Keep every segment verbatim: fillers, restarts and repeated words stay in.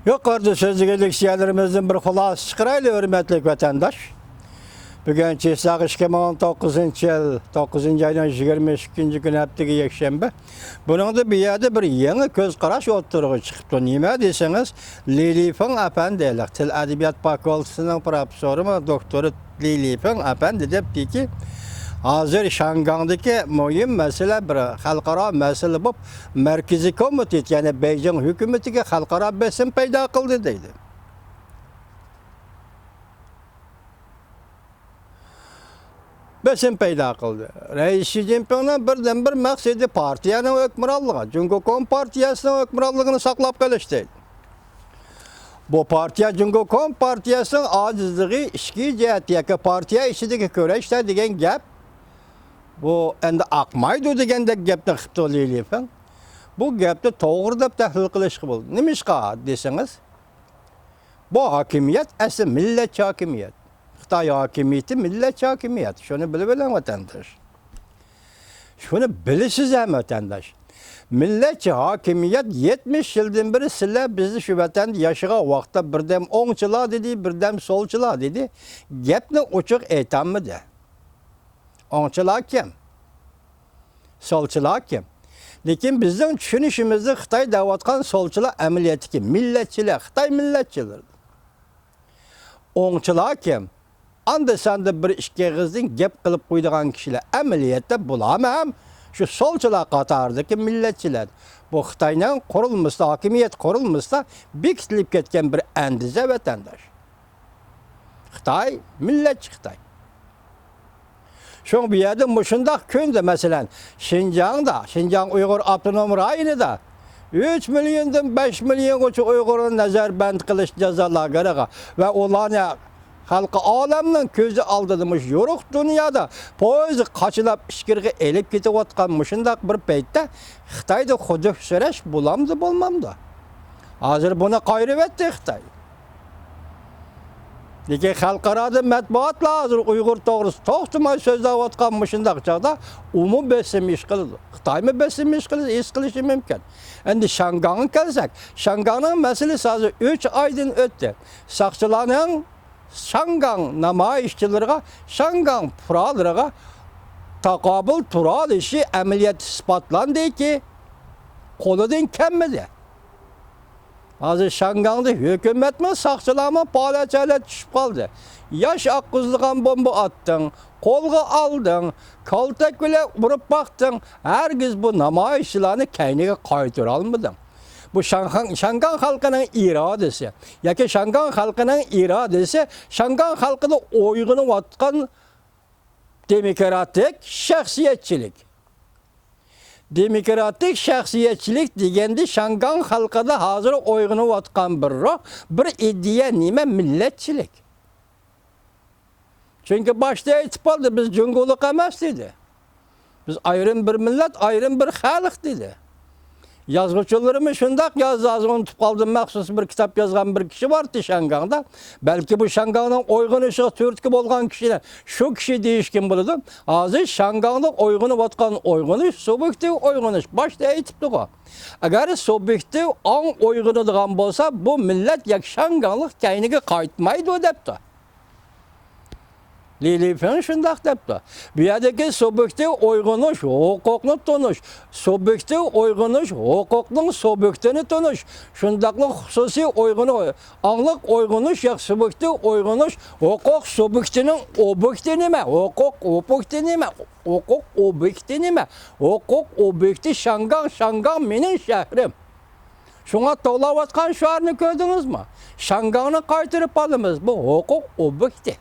يۇقىرىدا سۆزلىگەن لېكسىيەلىرىمىزدىن بىر خۇلاسە چىقىرايلى، ھۆرمەتلىك ۋەتەنداش. بۈگۈن چىساق ئىككى مىڭ ئون توققۇزىنچى يىل، توققۇزىنچى ئاينىڭ يىگىرمە ئىككىنچى كۈنى، ھەپتىگە يەكشەنبە. بۇنىڭدا بۇ يەردە بىر يېڭى كۆز قاراش ئوتتۇرىغا چىقىپتۇ. نېمە دېسىڭىز، لى لىفېڭ ئەپەندى، تىل ئەدەبىيات فاكۇلتېتىنىڭ پروفېسسورىمۇ، دوكتورى لى لىفېڭ ئەپەندى دەپتىكى، ھازىر شياڭگاڭدىكى مۇھىم مەسىلە بىر خەلقئارا مەسىلە بولۇپ، مەركىزىي كومىتېت، يەنى بېيجىڭ ھۆكۈمىتىگە خەلقئارا بېسىم پەيدا قىلدى دەيدۇ. بېسىم پەيدا قىلدى. رەئىس شى جىنپىڭنىڭ بىردىنبىر مەقسىتى پارتىيەنىڭ ھۆكۈمرانلىقى، جۇڭگو كومپارتىيەسىنىڭ ھۆكۈمرانلىقىنى ساقلاپ قېلىش دەيدۇ. بۇ پارتىيە جۇڭگو كومپارتىيەسىنىڭ ئاجىزلىقى ئىچكى جەھەت ياكى پارتىيە ئىچىدىكى كۈرەشتە دېگەن گەپ، بۇ ئەمدى ئاقمايدۇ دېگەندەك گەپنى قىپتۇ لى لىفېڭ. بۇ گەپنى توغرا دەپ تەھلىل قىلىشقا بولىدۇ. نېمىشقا دېسىڭىز، بۇ ھاكىمىيەت ئەسلى مىللەتچى ھاكىمىيەت. خىتاي ھاكىمىيىتى مىللەتچى ھاكىمىيەت. شۇنى بىلىۋېلىڭ، ۋەتەنداش. شۇنى بىلىسىز ھەم، ۋەتەنداش. مىللەتچى ھاكىمىيەت يەتمىش يىلدىن بېرى سىلەر بىزنى شۇ ۋەتەندە ياشىغان ۋاقىتتا بىردەم ئوڭچىلار دېدى، بىردەم سولچىلار دېدى. گەپنى ئوچۇق ئېيتالمىدى. ئوڭچىلار كىم؟ سولچىلار كىم؟ لېكىن بىزنىڭ چۈشىنىشىمىزدە خىتاي دەۋاتقان سولچىلار ئەمەلىيەتتىكى مىللەتچىلەر، خىتاي مىللەتچىلىرى. ئوڭچىلار كىم؟ ئاندا-ساندا بىر ئىككى ئېغىزدىن گەپ قىلىپ قويىدىغان كىشىلەر. ئەمەلىيەتتە بۇلارمۇ ھەم شۇ سولچىلار قاتارىدىكى مىللەتچىلەر. بۇ خىتاينىڭ قۇرۇلمىسىدا، ھاكىمىيەت قۇرۇلمىسىدا بېكىتىلىپ كەتكەن بىر ئەندىزە، ۋەتەنداش. خىتاي، مىللەتچى خىتاي. شۇڭا بۇ يەردە مۇشۇنداق كۈندە، مەسىلەن، شىنجاڭدا، شىنجاڭ ئۇيغۇر ئاپتونوم رايونىدا ئۈچ مىليوندىن بەش مىليونغىچە ئۇيغۇرنى نەزەربەند قىلىش جازا لاگېرىغا ۋە ئۇلارنى خەلقى ئالەمنىڭ كۆزى ئالدىدا مۇشۇ يورۇق دۇنيادا پويىز قاچىلاپ ئىچكىرىگە ئېلىپ كېتىۋاتقان مۇشۇنداق بىر پەيتتە خىتايدا خۇدۈكسىرەش بولامدۇ، بولمامدۇ؟ ھازىر بۇنى قايرىۋەتتى خىتاي. لېكىن خەلقئارادا مەتبۇئاتلار ھازىر ئۇيغۇر توغرىسىدا توختىماي سۆزلەۋاتقان مۇشۇنداق چاغدا ئۇمۇ بېسىم ھېس قىلىدۇ. خىتايمۇ بېسىم ھېس قىلىدۇ، ھېس قىلىشى مۇمكىن. ئەمدى شياڭگاڭغا كەلسەك، شياڭگاڭنىڭ مەسىلىسى ھازىر ئۈچ ئايدىن ئۆتتى. ساقچىلارنىڭ شياڭگاڭ نامايىشچىلىرىغا، شياڭگاڭ پۇقرالىرىغا تاقابىل تۇرالىشى ئەمەلىيەتتە ئىسپاتلاندىكى، قولىدىن كەلمىدى. ھازىر شياڭگاڭدا ھۆكۈمەتمۇ، ساقچىلارمۇ پالەچەرلەر چۈشۈپ قالدى. ياش ئاققۇزلىغان بومبا ئاتتىڭ، قولغا ئالدىڭ، كالتەك بىلەن ئۇرۇپ باقتىڭ، ھەرگىز بۇ نامايىشچىلارنى كەينىگە قايتۇرالمىدىڭ. بۇ شاڭخاڭ-، شياڭگاڭ خەلقىنىڭ ئىرادىسى ياكى شياڭگاڭ خەلقىنىڭ ئىرادىسى، شياڭگاڭ خەلقىدە ئويغىنىۋاتقان دېموكراتىك شەخسىيەتچىلىك. دېموكراتىك شەخسىيەتچىلىك دېگەندە شياڭگاڭ خەلقىدە ھازىر ئويغىنىۋاتقان بىر روھ، بىر ئىدىيە نېمە؟ مىللەتچىلىك. چۈنكى باشتا ئېيتىپ قالدى، بىز جۇڭگولۇق ئەمەس دېدى. بىز ئايرىم بىر مىللەت، ئايرىم بىر خەلق دېدى. يازغۇچىلىرىمۇز شۇنداق يازدى، ھازىر ئۇنتۇپ قالدىم، مەخسۇس بىر كىتاب يازغان بىر كىشى بار ئىدى شياڭگاڭدا. بەلكى بۇ شياڭگاڭنىڭ ئويغىنىشىغا تۈرتكە بولغان كىشىنى شۇ كىشى دېيىشكىمۇ بولىدۇ. ھازىر شياڭگاڭدا ئويغىنىۋاتقان ئويغىنىش سۇبيېكتىپ ئويغىنىش، باشتا ئېيتىپتىغۇ. ئەگەر سۇبيېكتىپ ئاڭ ئويغىنىدىغان بولسا، بۇ مىللەت ياكى شياڭگاڭلىق كەينىگە قايتمايدۇ دەپتۇ. لى لىفېڭ شۇنداق دەپتۇ. بۇ يەردىكى سۇبيېكتىپ ئويغىنىش، ھوقۇقنى تونۇش، سۇبيېكتىپ ئويغىنىش، ھوقۇقنىڭ سۇبيېكتىنى تونۇش، شۇنداقلا خۇسۇسىي ئويغىنىش، ئاڭلىق ئويغىنىش ياكى سۇبيېكتىپ ئويغىنىش، ھوقۇق سۇبيېكتىنىڭ ئوبيېكتى نېمە؟ ھوقۇق ئوبيېكتى نېمە؟ ھوقۇق ئوبيېكتى نېمە؟ ھوقۇق ئوبيېكتى شياڭگاڭ، شياڭگاڭ مېنىڭ شەھىرىم. شۇڭا توۋلاۋاتقان شوئارنى كۆردىڭىزمۇ؟ شياڭگاڭنى قايتۇرۇپ ئالىمىز. بۇ ھوقۇق ئوبيېكتى.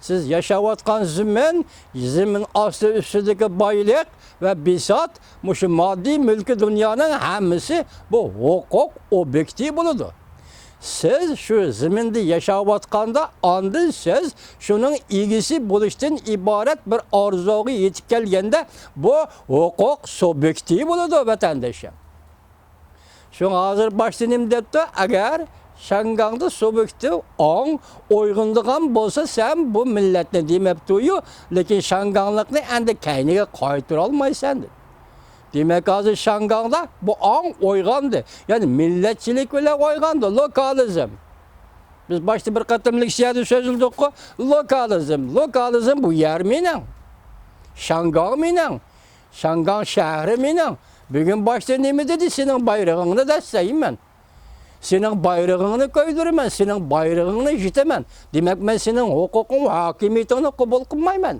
سىز ياشاۋاتقان زېمىن، زېمىن ئاستى ئۈستىدىكى بايلىق ۋە بىسات، مۇشۇ ماددىي مۈلكى دۇنيانىڭ ھەممىسى بۇ ھوقۇق ئوبيېكتى بولىدۇ. سىز شۇ زېمىندا ياشاۋاتقاندا، ئاندىن سىز شۇنىڭ ئىگىسى بولۇشتىن ئىبارەت بىر ئارزۇغا يېتىپ كەلگەندە، بۇ ھوقۇق سۇبيېكتى بولىدۇ، ۋەتەندىشىم. شۇڭا ھازىر باشتا نېمە دەپتۇ؟ ئەگەر شياڭگاڭدا سۇبيېكتىپ ئاڭ ئويغىنىدىغان بولسا، سەن بۇ مىللەتنى دېمەپتۇ-يۇ، لېكىن شياڭگاڭلىقنى ئەمدى كەينىگە قايتۇرالمايسەن دېدى. دېمەك، ھازىر شياڭگاڭدا بۇ ئاڭ ئويغاندى. يەنى مىللەتچىلىك بىلەن ئويغاندى، لوكالىزم. بىز باشتا بىر قېتىم لېكسىيەدە سۆزلىدۇققۇ، لوكالىزم، لوكالىزم بۇ يەر مېنىڭ. شياڭگاڭ مېنىڭ. شياڭگاڭ شەھىرى مېنىڭ. بۈگۈن باشتا نېمە دېدى؟ سېنىڭ بايرىغىڭنى دەسسەيمەن. سېنىڭ بايرىغىڭنى كۆيدۈرىمەن، سېنىڭ بايرىغىڭنى يىتىمەن. دېمەك، مەن سېنىڭ ھوقۇقۇڭ ۋە ھاكىمىيىتىڭنى قوبۇل قىلمايمەن.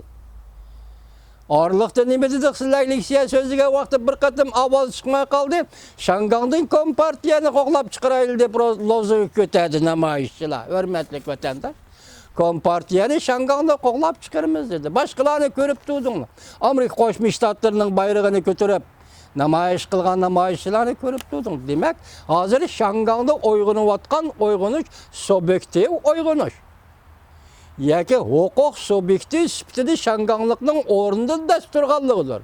ئارىلىقتا نېمە دېدۇق؟ سىلەر لېكسىيە سۆزلىگەن ۋاقىتتا بىر قېتىم ئاۋاز چىقماي قالدى. شياڭگاڭدىن كومپارتىيەنى قوغلاپ چىقىرايلى دەپ لوزۇنگ كۆتەردى نامايىشچىلار. ھۆرمەتلىك ۋەتەنداش، كومپارتىيەنى شياڭگاڭدا قوغلاپ چىقىرىمىز دېدى. باشقىلارنى كۆرۈپ تۇردۇڭلار. ئامېرىكا قوشما شتاتلىرىنىڭ بايرىغىنى كۆتۈرۈپ نامايىش قىلغان نامايىشچىلارنى كۆرۈپ تۇردۇڭ. دېمەك، ھازىر شياڭگاڭدا ئويغىنىۋاتقان ئويغىنىش سۇبيېكتىپ ئويغىنىش. ياكى ھوقۇق سۇبيېكتى سۈپىتىدە شياڭگاڭلىقنىڭ ئورنىدا دەس تۇرغانلىقىدۇر.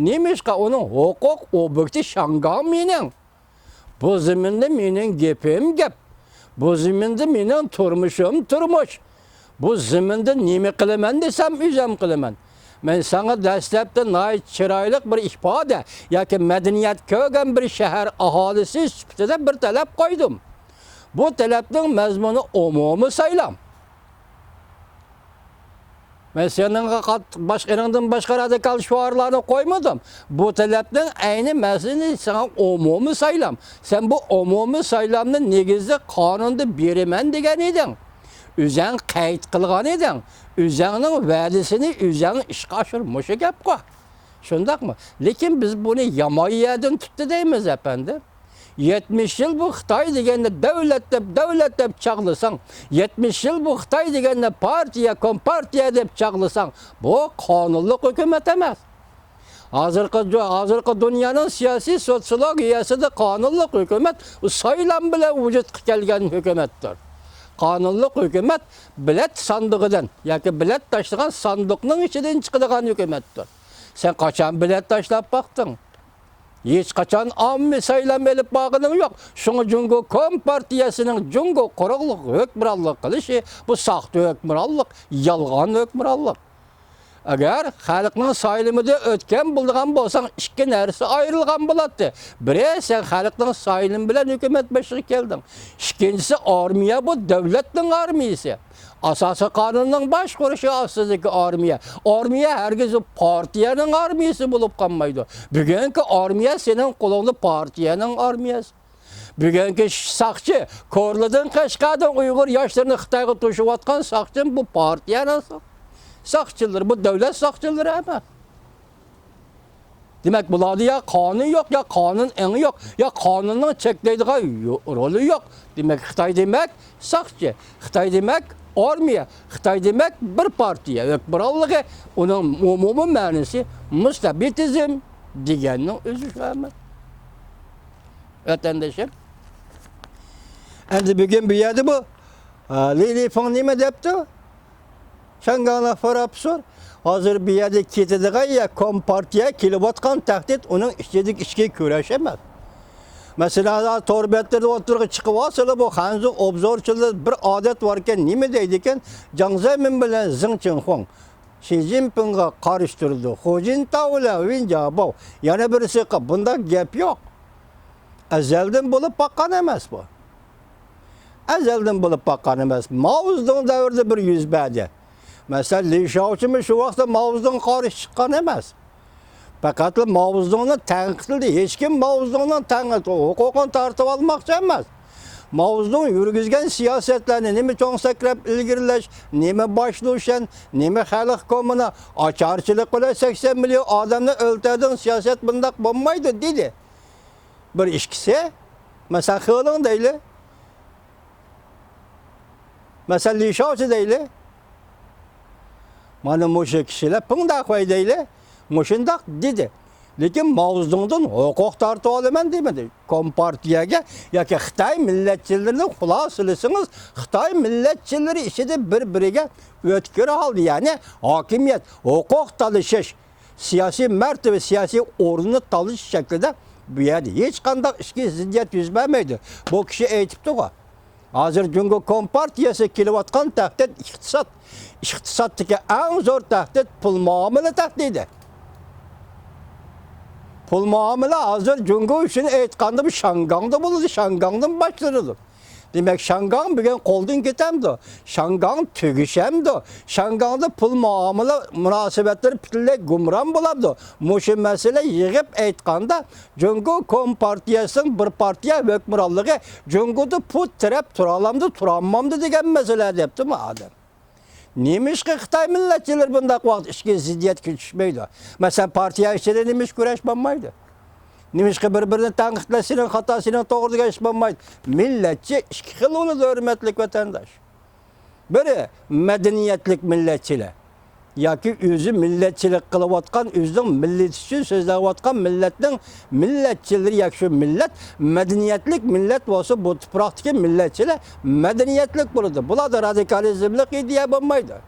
نېمىشقا ئۇنىڭ ھوقۇق ئوبيېكتى شياڭگاڭ مېنىڭ؟ بۇ زېمىندا مېنىڭ گېپىم گەپ. بۇ زېمىندا مېنىڭ تۇرمۇشۇم تۇرمۇش. بۇ زېمىندا نېمە قىلىمەن دېسەم، ئۆزۈم قىلىمەن. مەن ساڭا دەسلەپتە ناھايىتى چىرايلىق بىر ئىپادە ياكى مەدەنىيەت كۆرگەن بىر شەھەر ئاھالىسى سۈپىتىدە بىر تەلەپ قويدۇم. بۇ تەلەپنىڭ مەزمۇنى ئومۇمىي سايلام. مەن سېنىڭغا قات-، باشقا، ئېنىڭدىن باشقا رادىكال شوئارلارنى قويمىدىم. بۇ تەلەپنىڭ ئەينى مەزمۇنى ساڭا ئومۇمىي سايلام. سەن بۇ ئومۇمىي سايلامنى نېگىزلىك قانۇندا بېرىمەن دېگەن ئىدىڭ. ئۆزەڭ قەيت قىلغان ئىدىڭ. ئۆزەڭنىڭ ۋەدىسىنى ئۆزەڭ ئىشقا ئاشۇر. مۇشۇ گەپقۇ. شۇنداقمۇ؟ لېكىن بىز بۇنى يامان يەردىن تۇتتى دەيمىز، ئەپەندىم. يەتمىش يىل بۇ خىتاي دېگەننى دۆلەت دەپ، دۆلەت دەپ چاغلىساڭ، يەتمىش يىل بۇ خىتاي دېگەننى پارتىيە، كومپارتىيە دەپ چاغلىساڭ، بۇ قانۇنلۇق ھۆكۈمەت ئەمەس. ھازىرقى، ھازىرقى دۇنيانىڭ سىياسىي سوتسىيولوگىيەسىدە قانۇنلۇق ھۆكۈمەت سايلام بىلەن ۋۇجۇدقا كەلگەن ھۆكۈمەتتۇر. قانۇنلۇق ھۆكۈمەت بېلەت ساندۇقىدىن ياكى بېلەت تاشلىغان ساندۇقنىڭ ئىچىدىن چىقىدىغان ھۆكۈمەتتۇر. سەن قاچان بېلەت تاشلاپ باقتىڭ؟ ھېچقاچان ئاممىۋى سايلام ئېلىپ بارغىنىڭ يوق. شۇڭا جۇڭگو كومپارتىيەسىنىڭ جۇڭگو قۇرۇقلۇق ھۆكۈمرانلىق قىلىشى بۇ ساختا ھۆكۈمرانلىق، يالغان ھۆكۈمرانلىق. ئەگەر خەلقنىڭ سايلىمىدا ئۆتكەن بولىدىغان بولساڭ، ئىككى نەرسە ئايرىلغان بولاتتى. بىرى، سەن خەلقنىڭ سايلىمى بىلەن ھۆكۈمەت بېشىغا كەلدىڭ. ئىككىنچىسى، ئارمىيە بۇ دۆلەتنىڭ ئارمىيىسى. ئاساسىي قانۇننىڭ باشقۇرۇشى ئاستىدىكى ئارمىيە. ئارمىيە ھەرگىز پارتىيەنىڭ ئارمىيىسى بولۇپ قالمايدۇ. بۈگۈنكى ئارمىيە سېنىڭ قولۇڭدا پارتىيەنىڭ ئارمىيەسى. بۈگۈنكى ساقچى، كورلىدىن قەشقەردىن ئۇيغۇر ياشلىرىنى خىتايغا توشۇۋاتقان ساقچى بۇ پارتىيەنىڭ ساقچىلىرى، بۇ دۆلەت ساقچىلىرى ئەمەس. دېمەك، بۇلاردا يا قانۇن يوق، يا قانۇن ئېڭى يوق، يا قانۇننىڭ چەكلەيدىغان يو-، رولى يوق. دېمەك، خىتاي دېمەك ساقچى، خىتاي دېمەك ئارمىيە، خىتاي دېمەك بىر پارتىيە ھۆكۈمرانلىقى، ئۇنىڭ ئومۇمىي مەنىسى مۇستەبىتىزم دېگەننىڭ ئۆزى شۇ ئەمەس. ۋەتەندىشىم، ئەمدى بۈگۈن بۇ يەردە بۇ، ئا، لى لىفېڭ نېمە دەپتۇ؟ شياڭگاڭلىق پروفېسسور، ھازىر بۇ يەردە كېتىدىغان يا كومپارتىيە كېلىۋاتقان تەھدىت ئۇنىڭ ئىچىدىكى ئىچكى كۈرەش ئەمەس. مەسىلەن، ھازىر تور بەتلىرىدە ئوتتۇرىغا چىقىۋالسىلا، بۇ خەنزۇ ئوبزورچىلىرىدا بىر ئادەت باركەن، نېمە دەيدىكەن، جاڭ زېمىن بىلەن زېڭ چىڭخۇاڭ شى جىنپىڭغا قارشى تۇرىدۇ، خۇ جىنتاۋ بىلەن ۋېن جياباۋ، يەنە بىرسى، بۇنداق گەپ يوق. ئەزەلدىن بولۇپ باققان ئەمەس بۇ. ئەزەلدىن بولۇپ باققان ئەمەس. ماۋزېدۇڭ دەۋرىدە بىر يۈز بەردى. مەسىلەن، لى شياۋچىمۇ شۇ ۋاقىتتا ماۋزېدۇڭغا قارشى چىققان ئەمەس. پەقەتلا ماۋزېدۇڭنى تەنقىدلىدى. ھېچكىم ماۋزېدۇڭنىڭ تەنقىد ھوقۇقىنى تارتىۋالماقچى ئەمەس. ماۋزېدۇڭ يۈرگۈزگەن سىياسەتلەرنى، نېمە چوڭ سەكرەپ ئىلگىرىلەش، نېمە باش لۇشۈەن، نېمە خەلق كوممۇنا، ئاچارچىلىق بىلەن سەكسەن مىليون ئادەمنى ئۆلتۈردۈڭ، سىياسەت بۇنداق بولمايدۇ، دېدى. بىر ئىككىسى، مەسىلەن، خېلىڭ دەيلى. مەسىلەن، لى شياۋچى دەيلى. مانا مۇشۇ كىشىلەر پىڭ داخۇەي دەيلى. مۇشۇنداق دېدى. لېكىن ماۋزېدۇڭدىن ھوقۇق تارتىۋالىمەن دېمىدى. كومپارتىيەگە ياكى خىتاي مىللەتچىلىرىنى خۇلاسىلىسىڭىز، خىتاي مىللەتچىلىرى ئىچىدە بىر-بىرىگە ئۆتكۈر ھالدا، يەنى ھاكىمىيەت، ھوقۇق تالىشىش، سىياسىي مەرتىۋە، سىياسىي ئورۇننى تالىشىش شەكلىدە بۇ يەردە ھېچقانداق ئىچكى زىددىيەت يۈز بەرمەيدۇ. بۇ كىشى ئېيتىپتىغۇ. ھازىر جۇڭگو كومپارتىيەسىگە كېلىۋاتقان تەھدىت ئىقتىساد. ئىقتىسادتىكى ئەڭ زور تەھدىت پۇل مۇئامىلە تەھدىتى. پۇل مۇئامىلە ھازىر جۇڭگو ئۈچۈن ئېيتقاندا بۇ شياڭگاڭدا بولىدۇ، شياڭگاڭدىن باشلىنىدۇ. دېمەك، شياڭگاڭ بۈگۈن قولدىن كېتەمدۇ؟ شياڭگاڭ تۈگىشەمدۇ؟ شياڭگاڭدا پۇل مۇئامىلە مۇناسىۋەتلىرى پۈتۈنلەي گۇمران بولامدۇ؟ مۇشۇ مەسىلە يىغىپ ئېيتقاندا، جۇڭگو كومپارتىيەسىنىڭ بىر پارتىيە ھۆكۈمرانلىقى جۇڭگودا پۇت تىرەپ تۇرالامدۇ، تۇرالمامدۇ دېگەن مەسىلە دەپتۇ بۇ ئادەم. نېمىشقا خىتاي مىللەتچىلىرى بۇنداق ۋاقىت ئىچكى زىددىيەتكە چۈشمەيدۇ؟ مەسىلەن، پارتىيە ئىچىدە نېمىشقا كۈرەش بولمايدۇ؟ نېمىشقا بىر-بىرىنى تەنقىدلەش، سېنىڭ خاتا، سېنىڭ توغرا دېگەن ئىش بولمايدۇ؟ مىللەتچى ئىككى خىل بولىدۇ، ھۆرمەتلىك ۋەتەنداش. بىرى مەدەنىيەتلىك مىللەتچىلەر ياكى ئۆزى مىللەتچىلىك قىلىۋاتقان، ئۆزىنىڭ مىللىتى ئۈچۈن سۆزلەۋاتقان مىللەتنىڭ مىللەتچىلىرى ياكى شۇ مىللەت مەدەنىيەتلىك مىللەت بولسا، بۇ تۇپراقتىكى مىللەتچىلەر مەدەنىيەتلىك بولىدۇ. بۇلاردا رادىكالىزملىق ئىدىيە بولمايدۇ.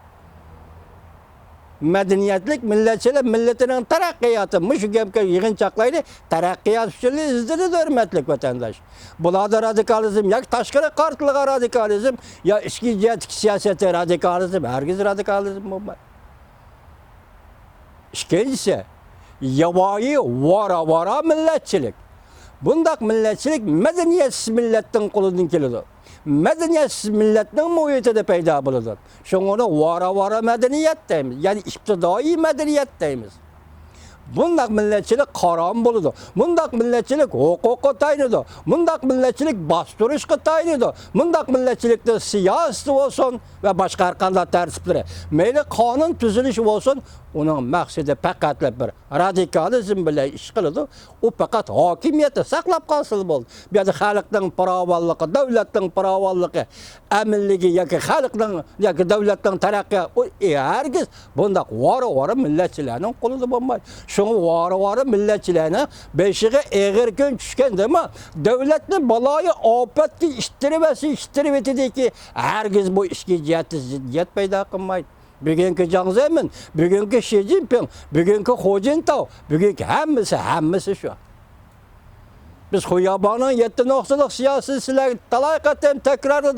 مەدەنىيەتلىك مىللەتچىلەر مىللىتىنىڭ تەرەققىياتى، مۇشۇ گەپكە يىغىنچاقلايلى، تەرەققىيات ئۈچۈن ئىزدىنىدۇ، ھۆرمەتلىك ۋەتەنداش. بۇلاردا رادىكالىزم ياكى تاشقىرى قارىتىلغان رادىكالىزم، يا ئىچكى جەھەتتىكى سىياسەتتە رادىكالىزم، ھەرگىز رادىكالىزم بولمايدۇ. ئىككىنچىسى، ياۋايى ۋارا-ۋارا مىللەتچىلىك. بۇنداق مىللەتچىلىك مەدەنىيەتسىز مىللەتنىڭ قولىدىن كېلىدۇ. مەدەنىيەتسىز مىللەتنىڭ مۇھىتىدا پەيدا بولىدۇ. شۇڭا ئۇنى ۋارا-ۋارا مەدەنىيەت دەيمىز، يەنى ئىپتىدائىي مەدەنىيەت دەيمىز. بۇنداق مىللەتچىلىك قارام بولىدۇ. بۇنداق مىللەتچىلىك ھوقۇققا تايىنىدۇ. بۇنداق مىللەتچىلىك باستۇرۇشقا تايىنىدۇ. بۇنداق مىللەتچىلىكنىڭ سىياسىتى بولسۇن ۋە باشقا ھەر قانداق تەرتىپلىرى. مەيلى قانۇن تۈزۈلۈشى بولسۇن، ئۇنىڭ مەقسىتى پەقەتلا بىر رادىكالىزم بىلەن ئىش قىلىدۇ. ئۇ پەقەت ھاكىمىيەتنى ساقلاپ قالسىلا بولدى. بۇ يەردە خەلقنىڭ پاراۋانلىقى، دۆلەتنىڭ پاراۋانلىقى، ئەمىنلىكى ياكى خەلقنىڭ ياكى دۆلەتنىڭ تەرەققىياتى، ئۇ ھەرگىز بۇنداق ۋارا-ۋارا مىللەتچىلەرنىڭ قولىدا بولمايدۇ. شۇڭا ۋارا-ۋارا مىللەتچىلەرنىڭ بېشىغا ئېغىر كۈن چۈشكەندىمۇ، دۆلەتنى بالايىئاپەتكە ئىتتىرىۋەتسە، ئىتتىرىۋېتىدىكى، ھەرگىز بۇ ئىچكى جەھەتتە زىددىيەت پەيدا قىلمايدۇ. بۈگۈنكى جاڭ زېمىن، بۈگۈنكى شى جىنپىڭ، بۈگۈنكى خۇ جىنتاۋ، بۈگۈنكى ھەممىسى، ھەممىسى شۇ. بىز خۇياباننىڭ يەتتە نۇقتىلىق سىياسىتى سىلەرگە تالاي قېتىم تەكرارلىدۇق.